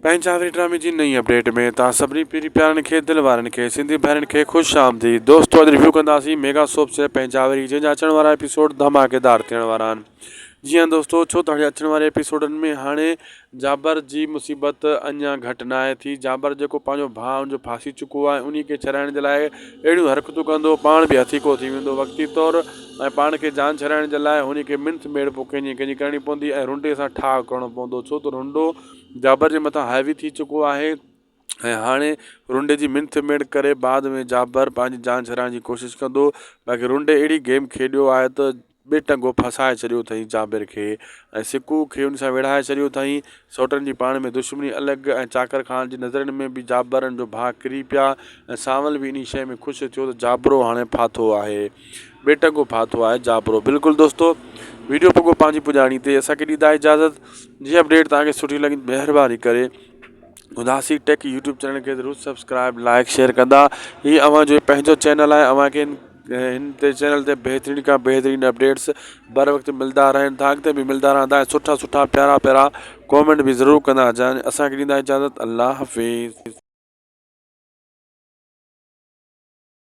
پنهنجا وري ڊرامي جي نئين اپڊيٽ ۾ توهان سڀني پيري پيارن کي دل وارن کي سنڌي ڀائرن کي خوش آمديد دوستو اڄ ريويو ڪنداسين ميگا سوپ سيريل پنهنجا وري جنهن جا اچڻ وارا ايپيسوڊ ڌماڪيدار ٿيڻ وارا آهن جي هان دوستو ڇو ته هاڻي اچڻ واري ايپيسوڊن ۾ هاڻي جابر جي مصيبت اڃا گهٽ ناهي ٿي جابر جيڪو پنهنجو ڀاء ان جو ڦاسي چڪو آهي انهي کي ڇڏائڻ جي لاء اهڙيون حرڪتون ڪندو پاڻ به هٿيڪو ٿي ويندو وقتي طور ۽ پاڻ کي جان ڇڏائڻ جي لاء هن کي منٿ ميڙ پوء ڪنهن جي ڪنهن جي ڪرڻي پوندي ۽ رنڊي سان ٺاهه ڪرڻو پوندو ڇو ته رنڊو جابر جي مٿان حاوي ٿي چڪو آهي ۽ هاڻي رنڊي جي منٿ ميڙ ڪري بعد ۾ جابر پنهنجي جان ڇڏائڻ جي ڪوشش ڪندو باقي رنڊي اهڙي گيم کيڏيو آهي ته ٻي ٽنگو ڦاسائي ڇڏيو اٿئي جابر کي ۽ سڪو کي ان سان ويڙهائي ڇڏيو اٿئي سئوٽن جي پاڻ ۾ دشمني الڳ ۽ چاڪر خان جي نظرن ۾ به جابرن جو ڀاء ڪري پيا ۽ سانول به انهي شيء ۾ خوش ٿيو ته جابرو هاڻي ڦاٿو آهي ٻيٽنگو ڦاٿو آهي جابرو بلڪل دوستو ويڊيو پڳو پنهنجي پڄاڻي تي اسان کي ڏيندا اجازت جي اپڊيٽ توهان کي سٺي لڳي مهرباني ڪري اداسي ٽيڪ يوٽيوب چينل کي ضرور سبسڪرائب لائڪ شيئر ڪندا هي اوهان جو پنهنجو چينل آهي اوهان کي هن تي چينل تي بهترين کان بهترين اپڊيٽس بر وقت ملدا رهن ٿا اڳتي به ملدا رهندا ۽ سٺا سٺا پيارا پيارا ڪومينٽ به ضرور ڪندا جان اسان کي ڏيندا اجازت الله حافظ.